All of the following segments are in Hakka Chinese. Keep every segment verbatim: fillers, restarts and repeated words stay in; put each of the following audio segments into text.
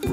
乡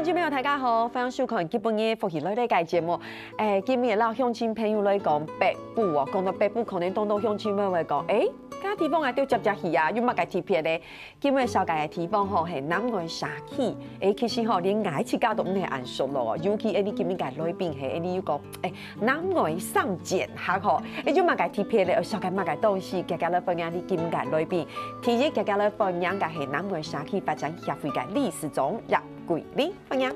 亲朋友，大家好，欢迎收看今晡日福气来了个节目。诶，今日摎乡亲朋友来讲北埔哦，讲到北埔，可能当多乡亲朋友会讲，诶，該地方啊，都接接去啊，有麼个特别咧？今日紹介个地方吼，係南外社區。誒，其實吼，連𠊎自家都毋係恁熟咯，尤其誒，你今日个來賓係，誒，你有講，誒，南外三劍客吼，誒，有麼个特別咧？紹介麼个東西？遽遽來歡迎你今日个來賓。第一，遽遽來歡迎个係南外社區發展協會个理事長葉桂林，歡迎。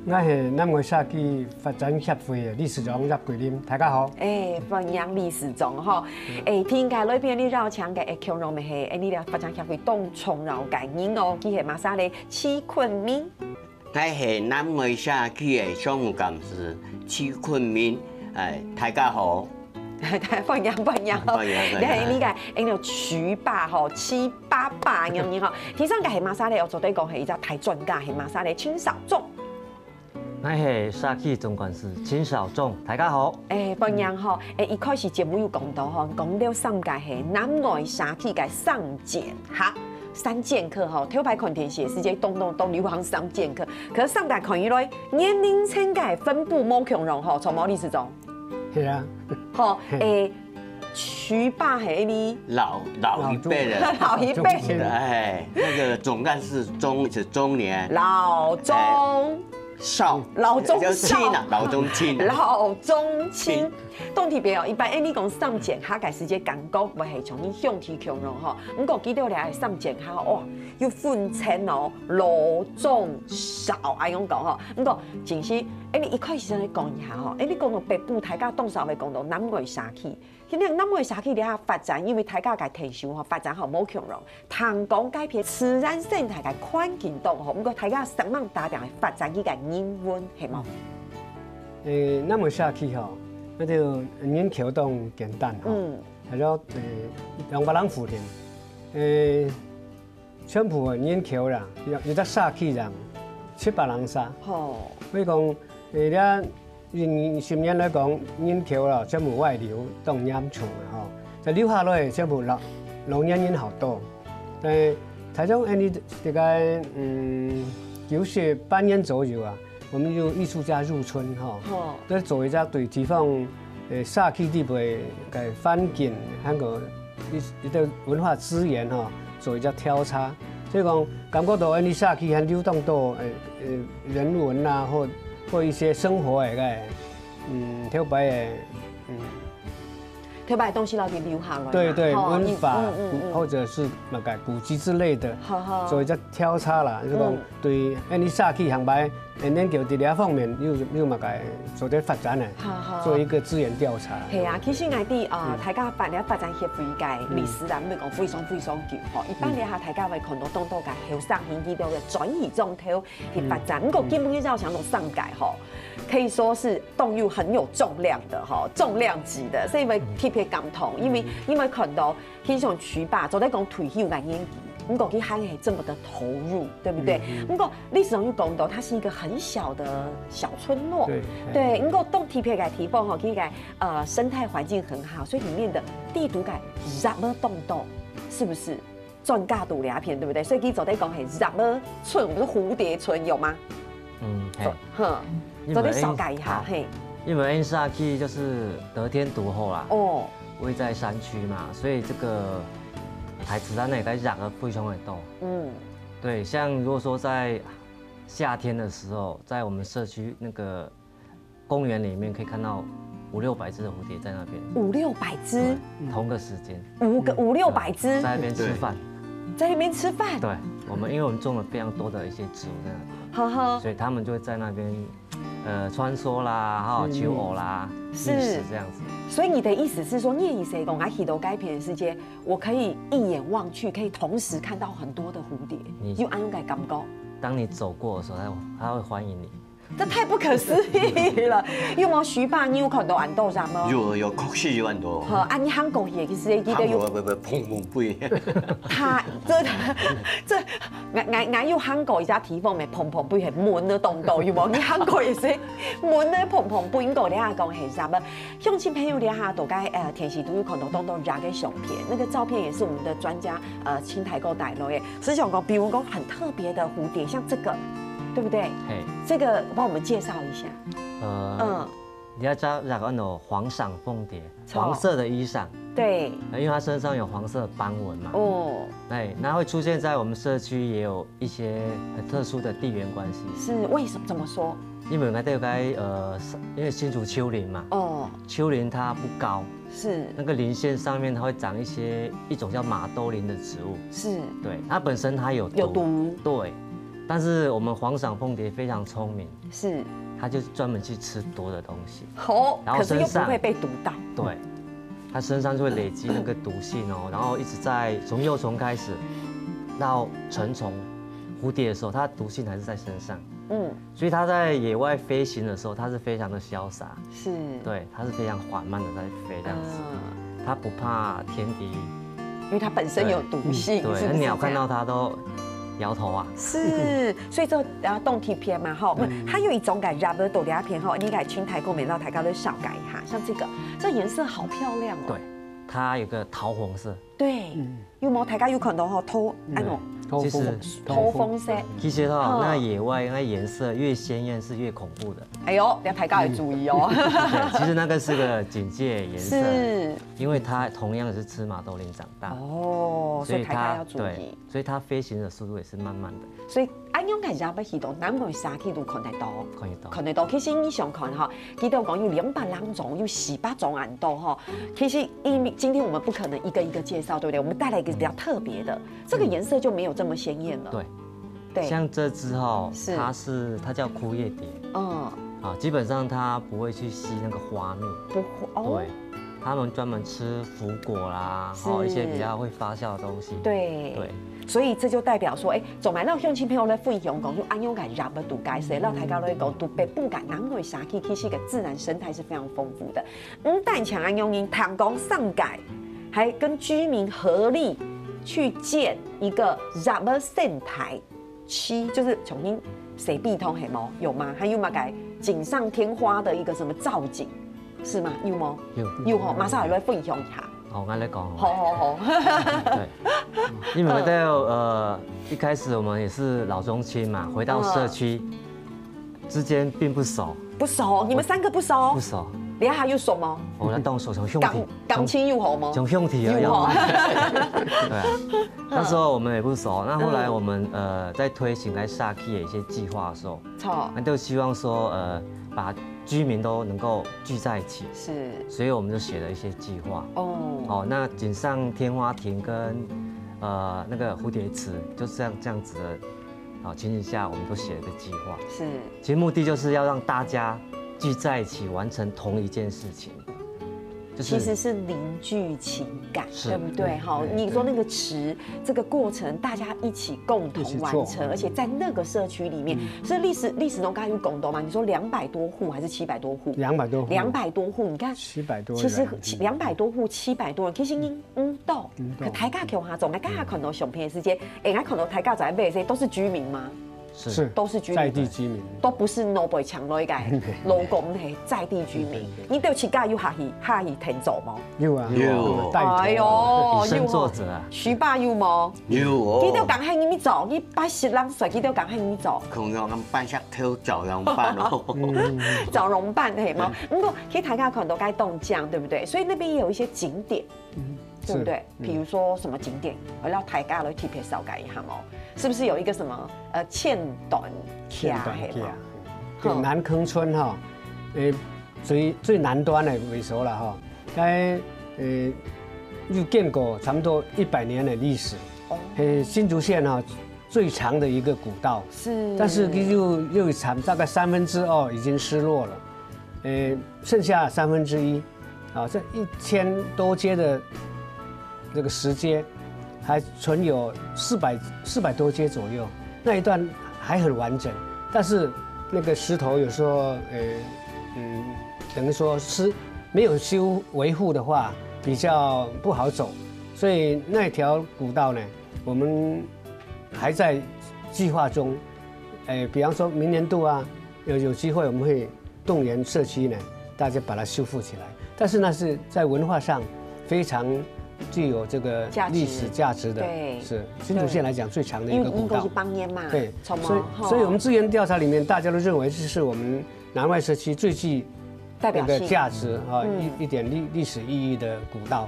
𠊎係南外社區發展協會个理事長葉桂林，大家好。誒，歡迎理事長吼。誒，今日來賓你邀請个，誒，共樣乜係，誒，你个發展協會當重要个人哦，佢係麼儕咧？徐坤明。𠊎係南外社區个常務幹事徐坤明，誒，大家好。 歡迎，歡迎。歡迎，歡迎。你看，你看，哎，那个徐爸吼，七八八，你看，你看，第三个係麼儕咧？我做得講係一隻大專家，係麼儕咧？秦少忠。𠊎係社區總幹事秦少忠，大家好。誒，歡迎吼，誒，一開始節目有講到吼，講了三个係南外社區个三劍客，三劍客吼，頭擺看電視个時節，當當當流行三劍客，可是三个看起來，年齡層个分布無共樣吼，著無理事長？ 係啊。吼，嘿。誒，徐爸係你老，老一輩的。老一輩。哎，那個總幹事中，是中年。老中。哎，少。老中少。叫青啊，老中青啊。老中青。青。當特別哦，一般，誒，你講三劍客个時節，感覺會係像你兄弟共樣吼。毋過，記得咧，三劍客，哇，有分層哦，老中少，恁樣講吼。毋過，其實，誒，你一開始先來講一下吼，誒，你講到北埔，大家當少會講到南外社區。 今日南外社區這下發展，因為大家个地區吼發展好無共樣，聽講該片自然生態个環境當好，毋過大家想望打點个發展佢个人文，係無？誒，南外社區吼，該就人口當簡單吼，嗯。大約，誒，兩百人附近。誒， 全部个人口啦，有，有隻社區人，七百人儕。吼。所以講，誒，這二十年來講，人口啦，全部外流，當嚴重啊，吼。再留下來，全部老，老年人較多。但係大約恁樣，大概，嗯，九十八年左右啊， 我們有藝術家入村吼，吼。來做一隻對地方，呃，社區裡背个環境，還有一，一個文化資源吼，做一隻調查。所以講，感覺到恁樣社區還流動到，呃，呃，人文啊，或，或一些生活个，嗯，頭擺个，嗯。 頭擺个東西摎佢留下來嘛，對，對，吼，文化，嗯，嗯，嗯。或者是那個古蹟之類的，好，好。做一隻調查啦，就講，嗯。對，恁樣社區行擺，恁樣就在這方面有，有麼个做得發展个，好，好。做一個資源調查。係啊，其實𠊎知啊，嗯。大家發展，發展協會个歷史啊，嗯。毋係講非常非常久吼，一般這下大家會看到當多个後生人佢兜个轉移狀態去發展，嗯。毋過今晡日照常都上改吼，可以說是 動物很有重量的吼，重量級的，所以會特別感動，因為，嗯。因為看到，其實像徐爸，做得講退休个年紀，毋過佢還係這麼的投入，對不對？嗯，嗯。毋過理事長有講到，它是一個很小的小村落，對，對，哎。毋過當特別个地方吼，佢个，呃，生態環境很好，所以裡面的地圖个葉仔當多，是不是？ 轉角肚這片，對不對？所以佢做得講係葉仔村，不是蝴蝶村，有嗎？嗯，嘿。做，哼，因為做得紹介一下，嘿。因為𠊎社區就是得天獨厚啦，哦。位在山區嘛，所以這個大自然个葉仔非常的多。嗯。對，像如果說在夏天的時候，在我們社區那個 公園裡面可以看到五六百隻的蝴蝶在那邊。五六百隻？對，同個時間。五個，嗯，五六百隻？在那邊吃飯。在那邊吃飯？對，我們，因為我們種了非常多的一些植物在那邊，哈哈。所以牠們就會在那邊，呃，穿梭啦，哈，嗯。求偶啦，覓食這樣子。所以你的意思是說，你的意思是講，啊，去到該片个時節，我可以一眼望去，可以同時看到很多的蝴蝶，你有恁樣个感覺？當你走過的時候，牠會，牠會歡迎你。这太不可思议了。有无徐爸，你有看到恁多人吗？有有，確實有恁多。好，啊，你行過去，其實記得有。行過，不不，砰砰飛。他这这，俺俺俺有行过一家地方，没砰砰飞，很闷的动作，有无？你行过也是闷的砰砰飞，你讲你还讲很啥么？乡亲朋友，你哈，都该呃，电视都有看到当多热个相片，那个照片也是我们的专家呃，青苔哥带来的。是想讲，比如讲很特别的蝴蝶，像这个，对不对？嘿，这个帮我们介绍一下。呃，嗯，你要知道那个那种黄裳凤蝶，错黄色的衣裳，对，因为它身上有黄色的斑纹嘛，哦，哎，那会出现在我们社区也有一些很特殊的地缘关系。是为什么？怎么说？因为我们大概呃，因为新竹丘陵嘛，哦，丘陵它不高，是那个林线上面它会长一些一种叫马兜铃的植物，是对，它本身它有毒，有毒，对，但是我们黄裳凤蝶非常聪明，是它就是专门去吃毒的东西，好，然后可是又不身上会被毒到。对，它身上就会累积那个毒性哦，然后一直在从幼虫开始到成虫、蝴蝶的时候，它毒性还是在身上，嗯，所以它在野外飞行的时候，它是非常的潇洒，是，对，它是非常缓慢的在飞这样子，嗯，它不怕天敌，因为它本身有毒性，对，是不是那鸟这样看到它都摇头啊，是，所以这啊动体篇嘛哈，还有一种感觉，不是斗笠篇哈，你改青苔哥，每到台高都少改一下，像这个，这颜色好漂亮哦。对，它有个桃红色，对，有没有台高有看到哈？偷哎喏，偷其实风，偷风色，其实哈嗯，那野外那颜色越鲜艳是越恐怖的。哎呦，要台高也注意哦。对，其实那个是个警戒颜色，是因为它同样是吃马兜铃长大，哦，所以台高要注对意。，所以它飞行的速度也是慢慢的。所以恁樣个人要去到南外社區都看得到。看得到。看得到，其实你想看哈，記得講有兩百零種，有四百種恁多哈。其實因為今天我們不可能一個一個介紹，對不對？我們帶來一個比較特別的，這個顏色就沒有這麼鮮豔了。對，對，像這隻哈，是它是它叫枯葉蝶嗯，啊，基本上它不会去吸那个花蜜，不會哦对，，他们专门吃腐果啦，是还有一些比较会发酵的东西。對对，所以這就代表說，哎，總來讓鄉親朋友來分享講，就恁樣个人要堵該誰，讓大家來講，都北部个南外社區其實个自然生態是非常豐富的。毋單淨恁樣，人聽講上屆還跟居民合力去建一個人个生態區，就是重新設計通，係無？有嗎？還有麼个錦上添花的一個什麼造景，是嗎？有無？有有吼，馬上來分享一下。好，我来讲哦。好好好，对，因为我在呃一开始我们也是老中青嘛，回到社区之间并不熟，不熟，你們三個不熟不，熟，你還有熟嗎？我来动手从兄感弟，感情有好嗎？从兄弟而已有好哦。，对啊，那时候我们也不熟，那后来我们呃在推行来社区的一些计划的时候，錯，那就希望说呃把居民都能够聚在一起，是所以我们就写了一些计划。哦，哦，那锦上添花亭跟呃那个蝴蝶池，就这样这样子的，哦情形下，我们都写了个计划。是其实目的就是要让大家聚在一起，完成同一件事情，就是其實是凝聚情感，是對不對？哈，對你說那個池，這個過程大家一起共同完成，一起做而且在那個社區裡面，所以歷史歷史中剛才有講到嘛，你說兩百多戶還是七百多戶？兩百多戶，兩百多戶，你看，七百多其實人兩百多戶七百多人，其實你嗯到，嗯到可大家共下做，大家看到相片的時間，哎，看到大家在背這都是居民嗎？是是都是居民在地居民，都不是外背請來个勞工，係在地居民。你對自家有下去下去田做無？有啊，有帶頭啊哎呦，以身作則啊。徐爸有無？有哦，佢都講喊你做，你八十零歲，佢都講喊你做，可能人半下偷找人办哦。嗯，找人辦係無？不過其實大家看到該動向，對不對？所以那邊也有一些景點，對不對？是比如說什麼景點，我要大家來特別紹介一下哦。是不是有一個什麼呃千段橋千段係無橋？，就南坑村哈，呃，最最南端的位所了哈，該呃有建國差不多一百年的歷史，哦，呃，新竹县哈最长的一个古道，是，但是又又惨，大概三分之二已经失落了，呃，剩下三分之一，啊，这一千多阶的这个石阶，还存有四百四百多阶左右，那一段还很完整，但是那个石头有时候，呃，嗯，等于说是没有修维护的话，比较不好走，所以那条古道呢，我们还在计划中。呃，比方说明年度啊，有有机会我们会动员社区呢，大家把它修复起来。但是那是在文化上非常具有这个价值。历史价值的，对。是新竹县来讲最长的一个古道。因为民国一百年嘛，对，所以，吼。所以我们资源调查里面，大家都认为这是我们南外社区最具代表性。那个价值啊，嗯。一，一点历，历史意义的古道。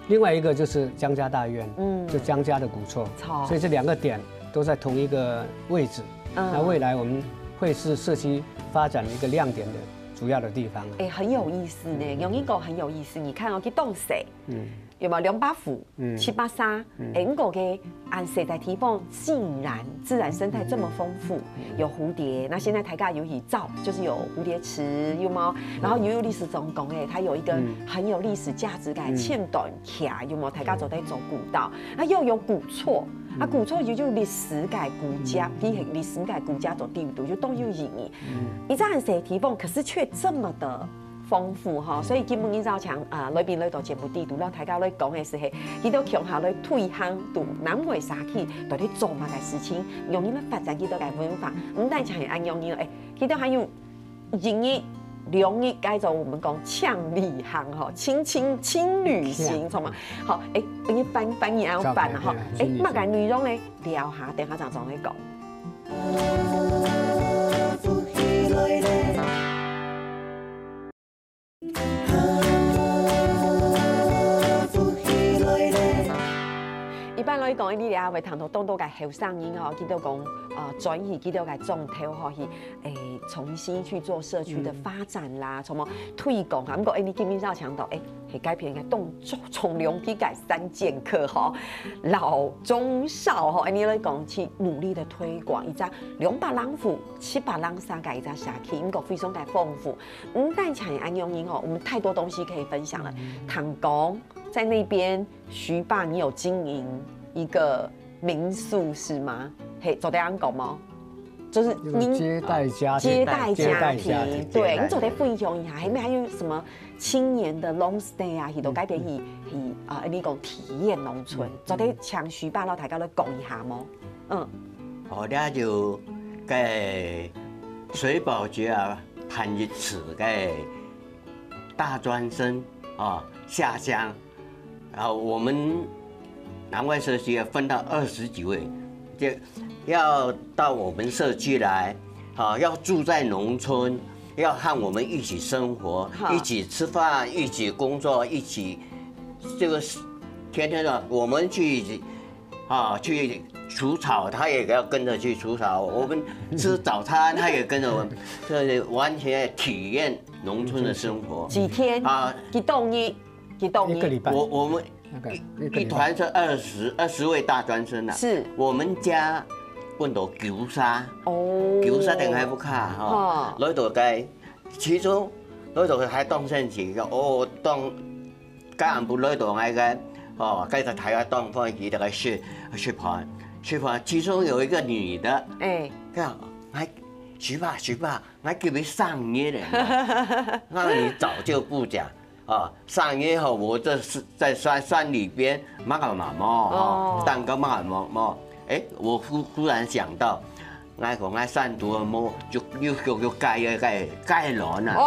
另外一个就是江家大院，嗯。就江家的古厝，好。所以这两个点都在同一个位置。嗯。那未来我们会是社区发展的一个亮点的主要的地方。哎，很有意思呢，嗯。有一个很有意思，你看哦，去东势，嗯。有没有两百户？ 嗯。七百三，嗯。哎，你个恁細个地方，竟然自然生态这么丰富，嗯。有蝴蝶。那现在大家有一照，就是有蝴蝶池，有没有？然后又有历史总讲，哎，它有一个嗯。很有历史价值感的嗯。前段桥，有没有？大家走在走古道，那又有古厝，啊，嗯。古厝就有历史个古家，嗯。比历史个古家做地图，就都有意义。嗯。一个恁細个地方，可是却这么的 丰富哈，所以今晡日早上，啊，來賓來到節目裡肚，摎大家來講个係，佢兜共下來推行到南迴社區到底做麼个事情，用佢來發展佢兜个文化。毋單淨係恁樣呢，哎，佢兜還有一日、兩日，改做我們講輕旅行吼，輕輕輕旅行，輕。著嗎？好，哎，你翻，翻譯啊，翻啊吼，哎，麼个內容呢？聊下，等下正正來講。 一般來講，你這下會聽到當多个後生人吼，佢兜講，啊，轉去佢兜个莊頭吼，去，誒，重新去做社區的發展啦，嗯。什麼推廣啊。毋過，誒，你今晡日有講到，誒，係該片个當重，重量級个三劍客吼，老中少吼，誒，你來講去努力的推廣，一隻兩百零戶、七百零三个一隻社區，毋過非常个豐富。 毋單淨係恁樣哦，我們太多東西可以分享了。嗯。聽講在那邊，徐爸，你有經營一個民宿是嗎？嘿，做得恁講嗎？就是您，一個接待家庭。接待家庭，接待家庭，對，接待家庭。你做得分享一下，後面還有什麼青年的long stay啊，去到該片去，嗯。去，啊，你講體驗農村，嗯。做得請徐爸摎大家來講一下嗎？嗯。哦，那就該水保局啊，辦一次个 大專生啊，下鄉，啊，我們南外社區要分到二十幾位，就要到我們社區來，啊，要住在農村，要和我們一起生活，好。一起吃飯，一起工作，一起，這個是天天的，我們去 啊，去除草，他也要跟著去除草。我們吃早餐，他也跟著我們，這完全體驗農村的生活。幾天？啊，幾多日？幾多日？一個禮拜。我，我們那個，一個禮拜。一團是二十，二十位大專生啊。是。我們家分到九儕。哦。九儕等還不卡哈。哦。來到該 其中，來到還當神奇个，哦，當，該暗晡來到𠊎个，哦，該个大家當歡喜，大家食，食飯，食飯。其中有一個女的，哎。講，哎，徐爸，徐爸，𠊎今日生日咧，那你早就不講，啊，生日吼，我這是在山，山裡邊，麼个嘛無，吼，哦。蛋糕麼个無，無。哎，我忽，忽然想到， 𠊎講𠊎山肚無，就又，又，又改个，改，改卵啊。哦，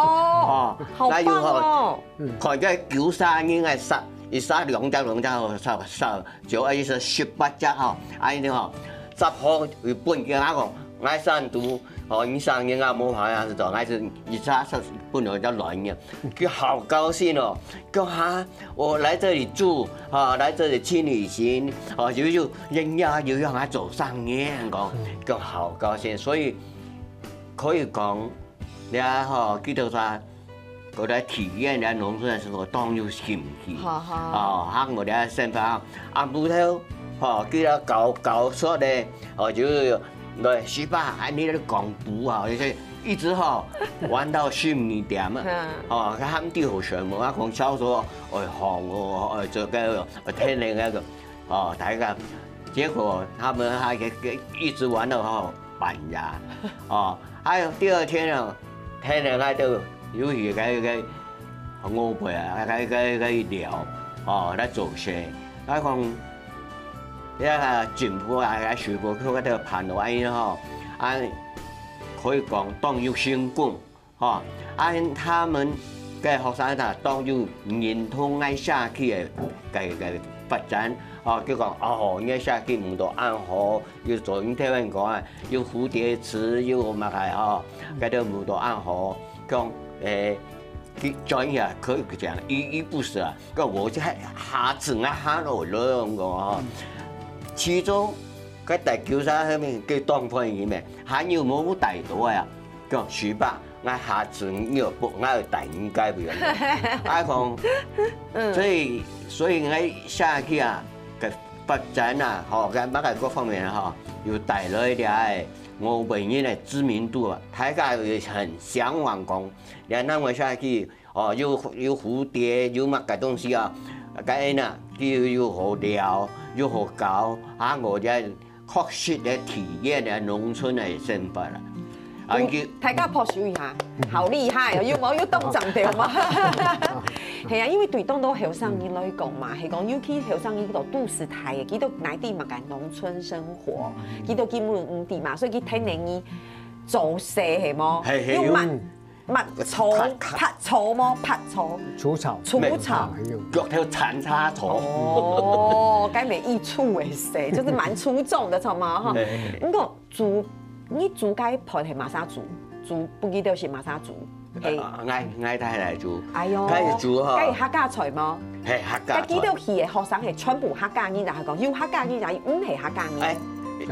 哦，好棒哦。𠊎又吼，看該九儕人个殺，一殺兩隻，兩隻吼，殺，殺，就意思十八隻吼，恁呢吼，十號佢分佢，𠊎講，𠊎山肚吼，你生日啊，無好意思做，𠊎係一隻殺，分兩隻卵个，佢好高興哦。 講哈，我來這裡住，哈，來這裡去旅行，哦，就，就人家就讓他做生意，講，嗯。講好高興，所以可以講，你看吼，基督徒過來體驗人家農村的生活，當有興趣。好，好。哦，還有人家生活，啊，木頭，吼，佢个搞，搞出來，哦，就有，對，十八，啊，你那個廣播啊，就是一直吼，玩到十二點啊。嗯。哦，他們都有什麼啊？講小說， 哎，好哦，哎，這個，哎，天然那個，哦，大家，結果他們還給，給一直玩到，哦，半夜，哦，哎，第二天啊，天亮𠊎就又去該該外背啊，該該該尞，哦，來做事。𠊎講，這个政府啊，該水部佢个盤路安呢吼，啊，可以講當有成功，吼，啊，他們个學生啊，當有認同𠊎社區个个个發展，哦，佢講，哦，你个社區舞到恁好， 又做你頭先講啊，有蝴蝶池，有麼个吼，該兜舞到恁好，講，誒，佢轉一下可以講依依不捨啊，講我這下下次啊，還有兩個吼。其中，該第九儕下面，佢當歡喜咩，還有無帶到啊？講徐爸， 𠊎下次你有報，𠊎有帶你該位啊。啊，講，嗯。所以，所以𠊎社區啊，个發展啊，吼，該麼个各方面吼，有帶來這个外背人个知名度啊，大家也很向往講，這南迴社區，哦，有，有蝴蝶，有麼个東西啊，該呢，又，又好尞，又好搞，啊，𠊎這 確實个體驗个農村个生活啦。啊，佢大家拍手一下，好厲害哦！有無？有當正著嗎？係啊，因為對當多後生人來講嘛，係講，尤其後生人到都市大个，佢都哪知麼个農村生活，佢都根本毋知嘛，所以佢天然做事係無？係，係，有慢， 抹草，拍，拍，拍草無？拍草。除草。除草。哎呦。腳頭纏叉草。哦，該無益處个事，就是蠻粗重个，著無？哈。對。毋過煮，你煮該盤係麼儕煮？煮，毋記得係麼儕煮。係。啊，𠊎，𠊎太太煮。哎呦，該係煮吼。該係客家菜無？係，客家菜。該記得去个學生係全部客家人，還係講有客家人，也毋係客家人？哎，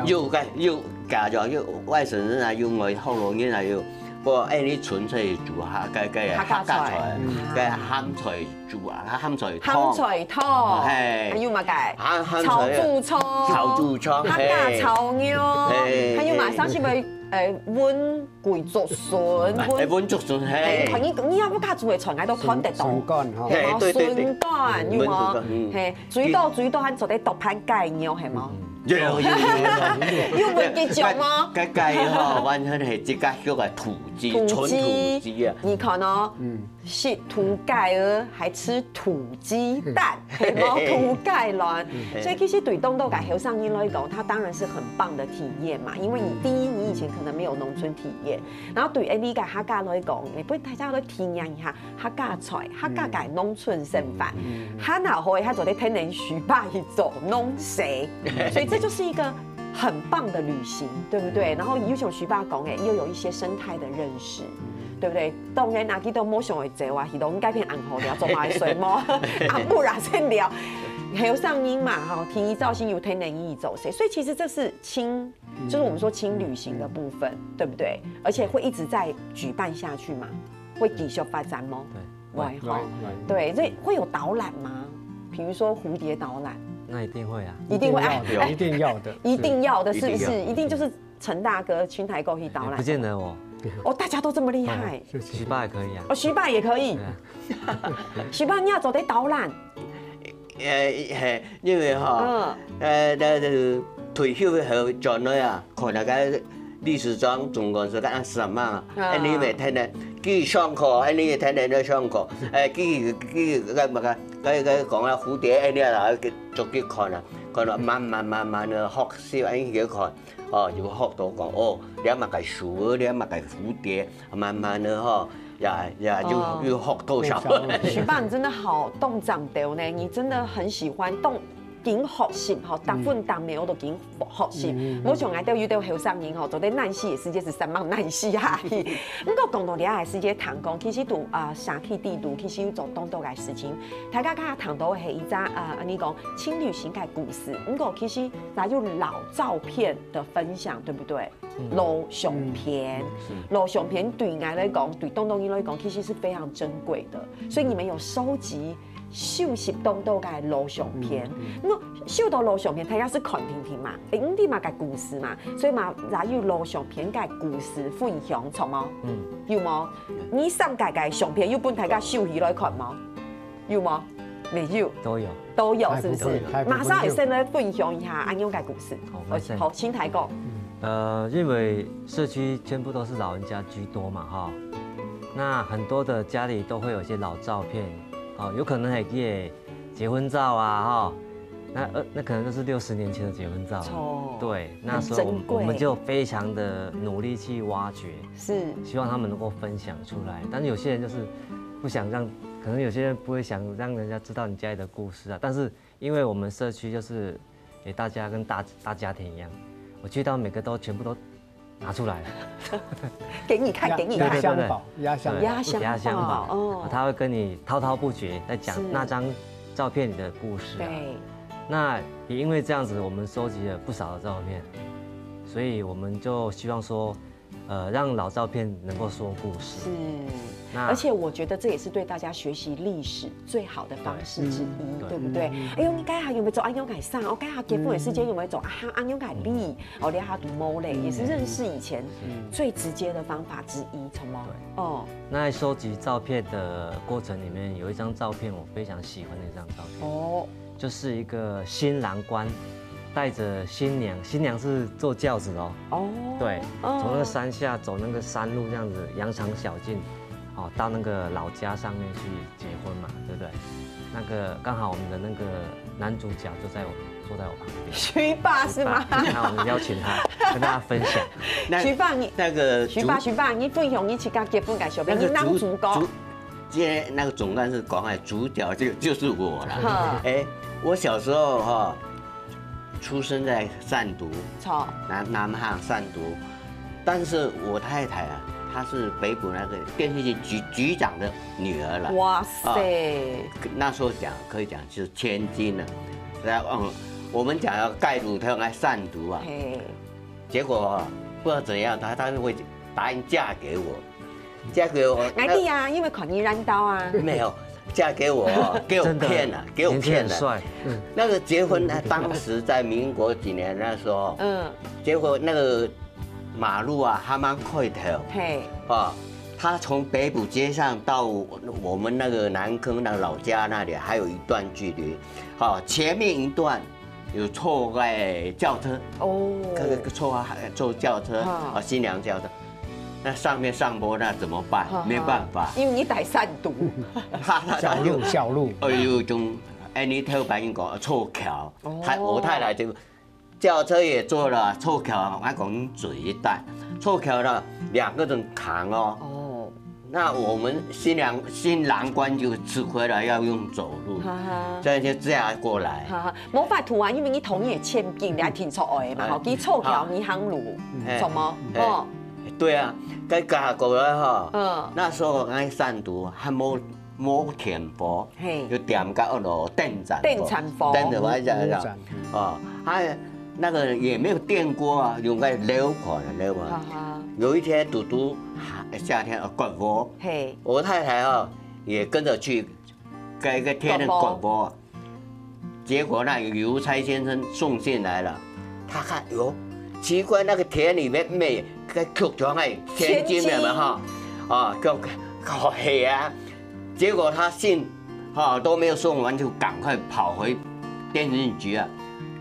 有个，有嫁咗，有外省人啊，有外學老人啊，有 不過，哎，你純粹煮客，該，該客家菜。客家菜，嗯。該鹹菜煮啊，鹹菜湯。鹹菜湯，係。還有麼个？鹹，鹹菜炒豬腸，炒豬腸，客家炒肉，係。還有嘛，係。像係毋係，呃，炆桂竹筍，哎，炆，炆竹筍，係。哎，你，你也毋敢煮个菜，𠊎都看得到。筍，筍乾吼。係無？係，對，對，對。筍乾，有無？炆筍乾，嗯。係，水多，水多，還做得剁盤雞肉，係無？嗯。 有，有，有，有，有。有問佢做嗎？該，該，該吼，完全係自家畜个土雞，土雞。純土雞啊。你看哦，嗯。食土雞哦，還食土雞蛋，係無？土雞卵。嗯。所以其實對當多个後生人來講，他當然是很棒的體驗嘛，因為你第一，你以前可能沒有農村體驗，然後對𠊎俚个客家來講，也分大家來體驗一下 客家菜，客家个農村生活。嗯，嗯，嗯。還好，還做得天天徐爸去做農事，所以這就是一個很棒的旅行，對不對？然後又像徐爸講的，又有一些生態的認識，對不對？當然啊，佢都無想會走啊，去到該片恁好尞，做麼个睡無？啊，不然先尞。後生人嘛，吼，第一造型有天天一做事，所以其實這是親 就是我們說輕旅行的部分，對不對？而且會一直再舉辦下去嘛，會繼續發展嗎？對。會吼。會，會。對，所以會有導覽嗎？比如說蝴蝶導覽？那一定會啊。一定會。一定要的，一定要的，一定要的，是不是？一定要。一定就是陳大哥、陳大哥去導覽。也不見得哦。哦，大家都這麼厲害。哦，謝謝。徐爸也可以啊。哦，徐爸也可以。對啊。徐爸，你也做得導覽？ 呃，嘿，因為吼，嗯。呃，該，該退休以後轉來啊，看那個理事長總幹事跟阿三嘛，啊。哎，你每天呢，去上課，哎，你每天呢在上課，哎，去，去，該麼个，該，該講啊，蝴蝶，哎，你啊，去，就去看啊，看了慢慢慢慢的學習，哎，去看，哦，就學到講，哦，這麼个樹，這麼个蝴蝶，慢慢的吼， 呀，呀，又，哦。又學到少。學到少。徐爸，你真的好當正著呢，你真的很喜歡當緊學習吼，嗯。逐分逐秒都緊學習。嗯，嗯，嗯。無像𠊎兜有兜後生人吼，做得懶尸个時間係煞猛懶尸下去。毋過講到這个時間，聽講其實都，啊，社區裡肚，其實有做當多个事情。大家剛剛聽到个係一隻，啊，你講輕旅行个故事，毋過其實也有老照片的分享，對不對？ 嗯。老相片，嗯，是。老相片對𠊎來講，對當多人來講，其實是非常珍貴的。所以你們有收集、收集當多个老相片。嗯，嗯。那麼收到老相片，大家係看定定嘛，誒，你知麼个故事嘛，所以嘛，也有老相片个故事分享，著無？嗯。有無？你上个个相片有分大家收起來看無？有無？沒有。都有。都有，是不是？大部分，大部分有。馬上也先來分享一下恁樣个故事。好，我先。好，請大哥。嗯。呃，因为社区全部都是老人家居多嘛，哈，那很多的家里都会有一些老照片，哦，有可能还有结婚照啊，哈，那呃，那可能都是六十年前的结婚照。哦，对，那时候我们我们就非常的努力去挖掘，是，希望他们能够分享出来。但是有些人就是不想让，可能有些人不会想让人家知道你家里的故事啊。但是因为我们社区就是，诶，大家跟大大家庭一样，我去到每个都全部都拿出来了。给你看，给你看。压箱宝，压箱宝。压箱宝，压箱宝，哦，他会跟你滔滔不绝在讲那张照片里的故事。对，那也因为这样子，我们收集了不少的照片，所以我们就希望说，呃，让老照片能够说故事。是，而且我觉得这也是对大家学习历史最好的方式之一，对不对？哎呦，你该下有没有做阿勇改善？哦，该下结婚的时间有没有做啊？阿勇改力？哦，你还读 mall 嘞，也是认识以前最直接的方法之一，从吗？哦，那在收集照片的过程里面，有一张照片我非常喜欢的一张照片。哦，就是一个新郎官带着新娘，新娘是坐轿子哦。哦，对，从那个山下走那个山路这样子，羊肠小径，哦，到那个老家上面去结婚嘛，对不对？那个刚好我们的那个男主角就在我坐在我旁边。徐爸是吗？那我们邀请他跟大家分享。徐爸你那个徐爸徐爸，你分享你自家结婚个小朋友，你男主角。今天那个总干事讲哎，主角就就是我了。哎，我小时候哈，出生在善都，错，南南汉善都，但是我太太啊，她是北埔那个电信局局局长的女儿了。哇塞，那时候讲可以讲就是千金了。然后嗯，我们讲要盖炉头来善都啊，结果不知道怎样，她她会答应嫁给我。嫁给我。哎呀，因为考你烂到啊，没有嫁给我，给我骗了，给我骗了。帅，那个结婚呢，当时在民国几年那时候，嗯，结果那个马路啊，还蛮快的，嘿，啊，他从北埔街上到我们那个南坑那老家那里还有一段距离，好，前面一段有坐个轿车，哦，那个坐坐轿车啊，新娘轿车。那上面上坡那怎么办？没办法，因为你带善都，他他小路小路，哎呦，种哎，你头白跟讲坐轿，他我太太就轿车也坐了，坐轿，我讲嘴一带，坐轿了两个人扛哦。哦，那我们新娘新郎官就吃亏了，要用走路，所以就这样过来。哈哈，无法度啊，因为你同意的欠兵，你还挺错的嘛，好，你坐轿你行路，什么？哦。 对啊，該家過來吼，嗯，那時候該山肚還無無電火，嘿，就點个那電站，電站火，電站火，哦，還那個也沒有電鍋啊，用該燎火的燎火。有一天堵堵夏天啊，刮風，嘿，我太太啊也跟著去，該个田裡刮風。 結果那個郵差先生送信來了，他看，喲，奇怪，那個田裡面沒，該曲長哎，千金了嘛哈，啊，叫好黑啊。結果他信哈都沒有送完，就趕快跑回電信局啊，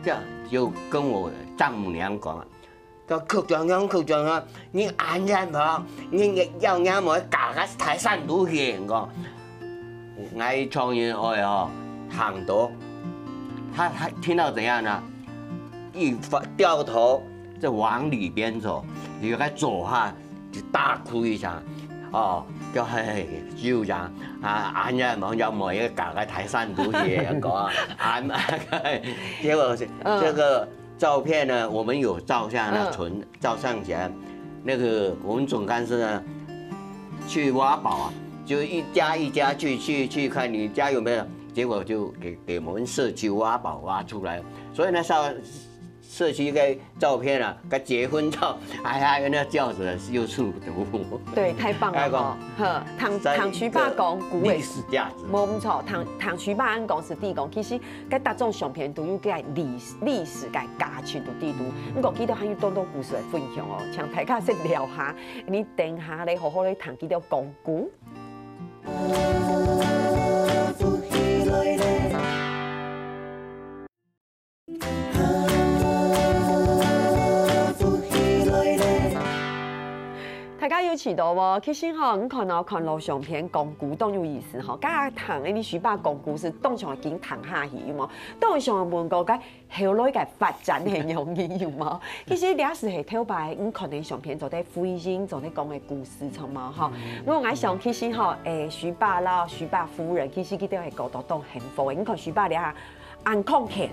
這樣就跟我丈母娘講啊， 叫曲長兄，曲長兄，你恁樣無？你要讓我嫁个大山肚去，我講。𠊎丈人哀哦，聽到，他他聽到怎樣呢？一翻掉頭，就往裡邊走，有個走哈，就大哭一場，哦，叫嘿，就講啊，恁樣無，要我嫁个大山肚去，講啊，結果這個 照片呢，我們有照下來存，照相起來。那個我們總幹事呢，去挖寶啊，就一家一家去去去看你家有沒有，結果就給給我們社區挖寶挖出來。所以呢，社社區个照片啊，跟結婚照，哎呀，那轎子又是獨。對，太棒了哈！好，聽聽徐爸講古个歷史價值，無毋錯，聽聽徐爸恁講是地講，其實 該逐種相片都有个歷歷史个價值佇底肚。毋過佢兜還有當多故事來分享哦，請大家先尞下，你等下咧好好咧聽佢兜講古。知道無？其實吼，你看哦，看錄像片講古當有意思吼，剛剛談的你徐爸講古是當場已經談下去，有無？當場問過該後來个發展係樣樣，有無？其實這係係頭擺你看的相片，做得回應，做得講的故事，著無吼？我𠊎想，其實吼，誒，徐爸啦，徐爸夫人，其實佢兜係過到當幸福的。你看徐爸這下 恁康健，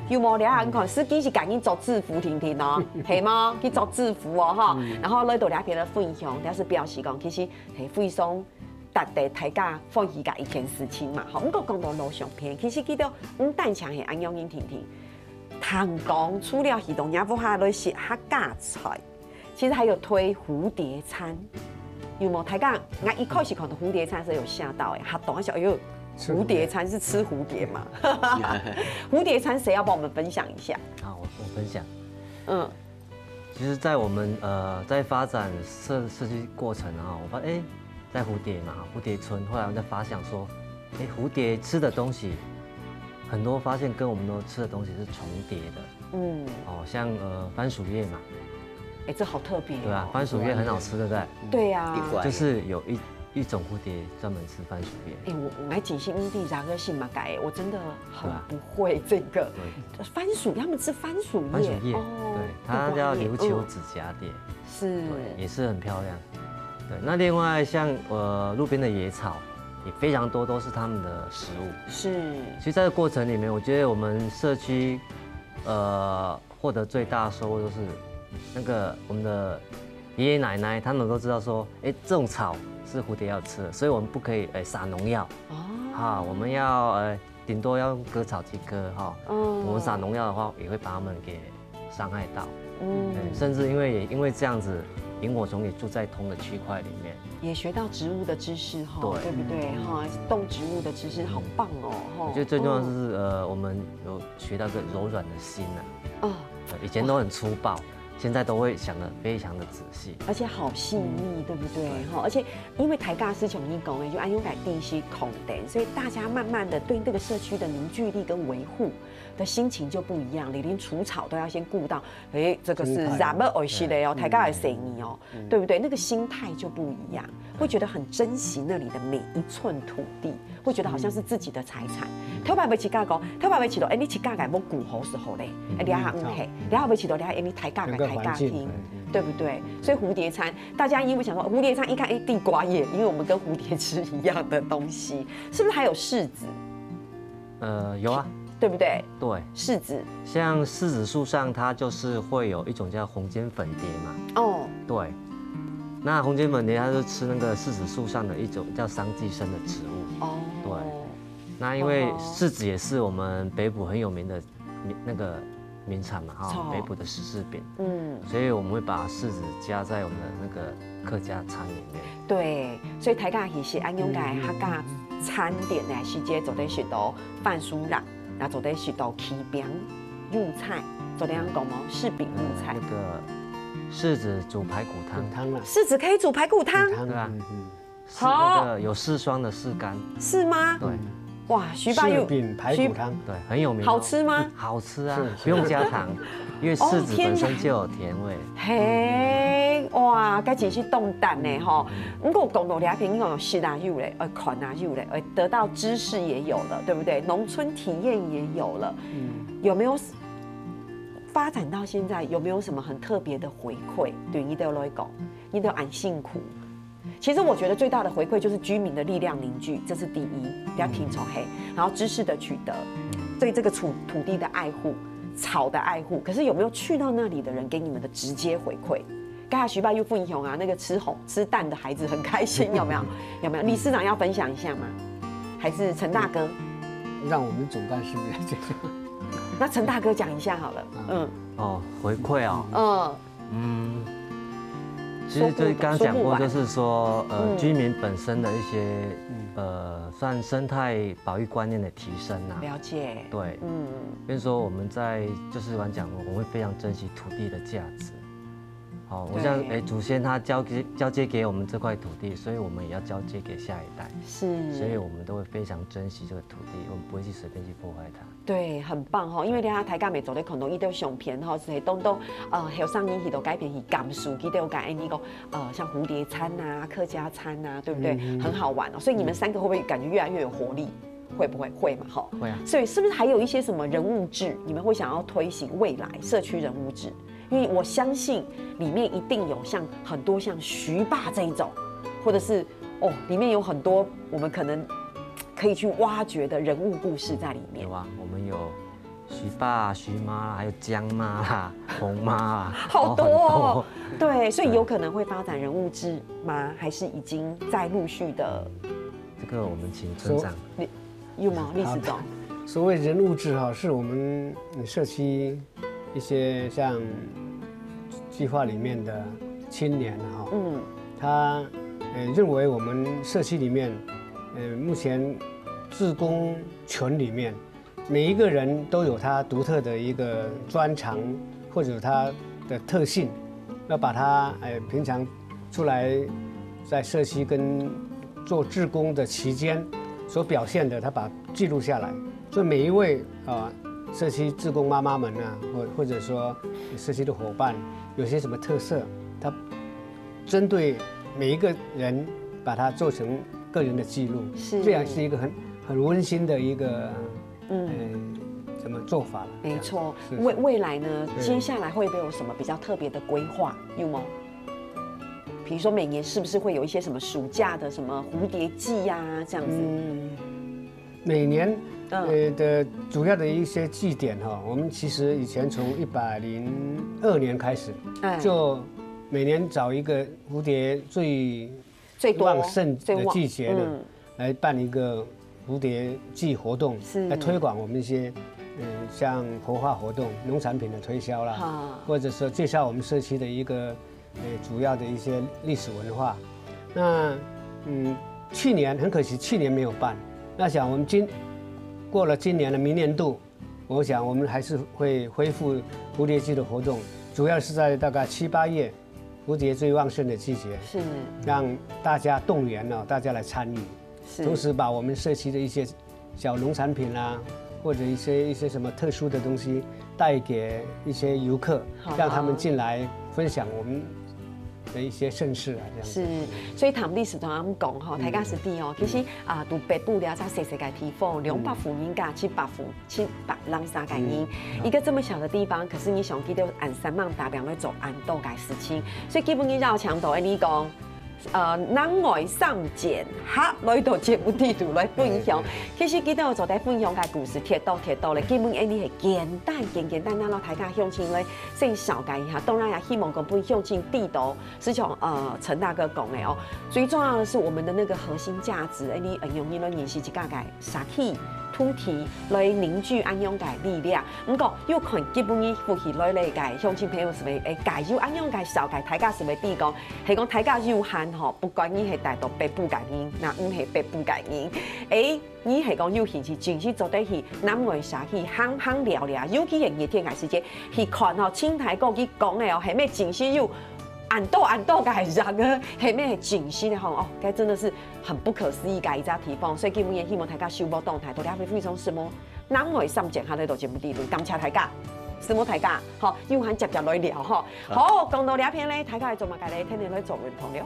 有無？你看，司機是趕緊著制服定定哦，係無？去著制服哦，吼。然後來到這片个分享，這係表示講，其實係非常值得大家歡喜个一件事情嘛，吼。毋過講到錄像片，其實佢兜毋單淨係恁樣定定，聽講除了係到若屋下來食客家菜， 其實還有推蝴蝶餐，有無？大家，𠊎一開始看到蝴蝶餐係有嚇到誒，嚇到，想，哎喲，蝴蝶餐是吃蝴蝶嘛？蝴蝶餐誰要幫我們分享一下？好，我我分享。嗯，其实，在我们呃在发展社社区过程啊，我发现哎，在蝴蝶嘛，蝴蝶村，后来我在发想说，哎，蝴蝶吃的东西很多，发现跟我们都吃的东西是重叠的。嗯，哦，像呃番薯叶嘛，哎，这好特别哦。对吧？番薯叶很好吃，对不对？对啊，一块就是有一一种蝴蝶专门吃番薯叶。哎，我我还真心地啥个是嘛改，我真的很不会这个番薯，他们吃番薯番薯叶，哦对，它叫琉球紫蝴蝶，是对，也是很漂亮。对，那另外像呃路边的野草也非常多，都是他们的食物。是其实，在这个过程里面，我觉得我们社区呃获得最大的收获就是那个我们的爷爷奶奶他们都知道说，哎，这种草是蝴蝶要吃的，所以我们不可以哎撒农药哦，啊，我们要呃顶多要用割草机割哈，嗯我们撒农药的话也会把它们给伤害到。嗯对，甚至因为也因为这样子，萤火虫也住在同个区块里面。也学到植物的知识哈，对对不对哈？动植物的知识好棒哦，哈。我觉得最重要的是，呃，我们有学到个柔软的心啊。嗯，对，以前都很粗暴，现在都会想得非常的仔细。而且好细腻，对不对？哈，而且因为大家是从你讲的，就安永改地是空的，所以大家慢慢的对这个社区的凝聚力跟维护的心情就不一样，你连除草都要先顾到，哎，这个是咱们爱惜的哦，大家爱惜你哦，对不对？那个心态就不一样，会觉得很珍惜那里的每一寸土地，会觉得好像是自己的财产。头擺會自家讲，头擺會自家，哎，你自家个屋顾好是好嘞，哎，你还唔系，你还会自家，你还哎，你大家个大家庭，对不对？所以蝴蝶餐，大家因为想说蝴蝶餐一看，哎，地瓜叶，因为我们跟蝴蝶吃一样的东西，是不是还有柿子？呃，有啊，对不对？对，柿子，像柿子树上，它就是会有一种叫红尖粉蝶嘛。哦，对，那红尖粉蝶它是吃那个柿子树上的一种叫桑寄生的植物。哦，对，那因为柿子也是我们北埔很有名的名那个名产嘛，哈，北埔的柿柿饼，嗯，所以我们会把柿子加在我们的那个客家餐里面。对，所以大家其实安永个客家餐点呢，是接做得食到番薯仁，那做得食到柿饼、油菜，做得样讲哦，柿饼油菜那。个柿子煮排骨汤，汤啦，柿子可以煮排骨汤，汤对啊嗯嗯是那个有柿霜的柿干，是吗？对哇，徐爸又柿饼排骨汤，对，很有名哦。好吃吗？好吃啊，不用加糖，因为柿子本身就有甜味。嘿，哇，该真是动胆呢吼。不过讲到这片，你讲有食啊有嘞，呃，看啊有嘞，呃，得到知识也有了，对不对？农村体验也有了，有没有发展到现在有没有什么很特别的回馈？对你对我来讲，你都很辛苦。其实我觉得最大的回馈就是居民的力量凝聚，这是第一，要听从嘿，然后知识的取得，对这个土土地的爱护、草的爱护。可是有没有去到那里的人给你们的直接回馈？刚才徐爸又分享啊，那个吃红吃蛋的孩子很开心，有没有？有没有？理事长要分享一下吗？还是陈大哥？让我们总干事来介绍。那陈大哥讲一下好了。嗯哦，回馈哦，嗯，嗯，其实就是刚刚讲过，就是说，呃，居民本身的一些，呃，算生态保育观念的提升啊。了解。对，嗯，比如说我们在就是刚讲，我们会非常珍惜土地的价值。哦，我想，对。哎，祖先他交给，交接给我们这块土地，所以我们也要交接给下一代。是。所以我们都会非常珍惜这个土地，我们不会去随便去破坏它。对，很棒吼，因为等下大家也做得看到一条相片吼，是当多，呃，后生人去到該片去感受，去到个，哎，你讲，呃，像蝴蝶餐啊、客家餐啊，对不对？嗯，嗯。很好玩哦。所以你们三个会不会感觉越来越有活力？会不会？会嘛，吼。会啊。所以是不是还有一些什么人物志，你们会想要推行未来社区人物志？因为我相信里面一定有像很多像徐爸这一种，或者是，哦，里面有很多我们可能可以去挖掘的人物故事在里面。有啊，我们有徐爸、徐妈，还有江妈啦、洪妈啦，好多哦。哦，很多。对，所以有可能会发展人物志吗？还是已经在陆续的？这个我们请村长。你有吗？理事长？好的。所谓人物志哈，是我们社区一些像计划里面的青年哈，嗯。他，呃，认为我们社区里面，呃，目前志工群里面，每一个人都有他独特的一个专长或者他的特性，要把他，呃，平常出来在社区跟做志工的期间所表现的，他把记录下来。所以每一位，啊，社区志工妈妈们啊，或，或者说社区的伙伴，有些什么特色，他针对每一个人把它做成个人的记录，是。这样是一个很，很温馨的一个，嗯。呃，什么做法了。没错。是，是。未，未来呢，对。接下来会不会有什么比较特别的规划？有吗？比如说每年是不是会有一些什么暑假的什么蝴蝶季啊，这样子？嗯，每年，嗯。呃，的主要的一些祭典哈，我们其实以前从一百零二年开始，哎。就每年找一个蝴蝶最最多，旺盛的季节呢，最旺，嗯。来办一个蝴蝶季活动，是。来推广我们一些，呃，像活化活动、农产品的推销啦，啊。或者说介绍我们社区的一个，呃，主要的一些历史文化。那，嗯，去年很可惜，去年没有办。那想我们今，过了今年的明年度，我想我们还是会恢复蝴蝶季的活动，主要是在大概七八月，蝴蝶最旺盛的季节，是。让大家动员了，大家来参与，是。同时把我们社区的一些小农产品啦，或者一些，一些什么特殊的东西带给一些游客，好啊。让他们进来分享我们的一些盛事啊，这样子。是，所以听理事长恁講吼，嗯。大家是知哦，其实，嗯。啊，在北埔這隻細細个地方，兩百戶人家，嗯。七百戶，七百零三个人，嗯。一个這麼小的地方，可是你想佢兜恁生猛打拚來做恁多个事情，所以基本上邀請到，你講，呃，南外三劍客來到節目裡肚來分享。對，對。其實佢兜做得分享个故事，忒多忒多咧，基本上你係簡單簡簡單單，摎大家鄉親來先紹介一下。當然也希望講分鄉親知道 就像，呃，陳大哥講个哦，最重要的是我們的那個核心價值，哎，你，呃，用你來認識自家个社區、土地，來凝聚恁樣个力量。毋過，又看今晡日福氣來了个鄉親朋友，係毋係，哎，該有恁樣个紹介，大家係毋係知講，係講大家有閒吼，不管你係戴到北埔个人，若毋係北埔个人，哎， 你係講有興趣，真係做得去南外社區行行尞尞，尤其係熱天个時節，去看吼，清大哥佢講个哦，係乜真係有恁多恁多个人啊，係乜係真實个吼，哦，該真的是很不可思議个一隻地方。所以今晡日希望大家收穫當大，多謝非常什麼南外三劍客來到節目裡肚，感謝大家，承蒙大家，好，有閒接接來尞吼。好，講到這片咧，大家愛做麼个咧？天天來做運動了。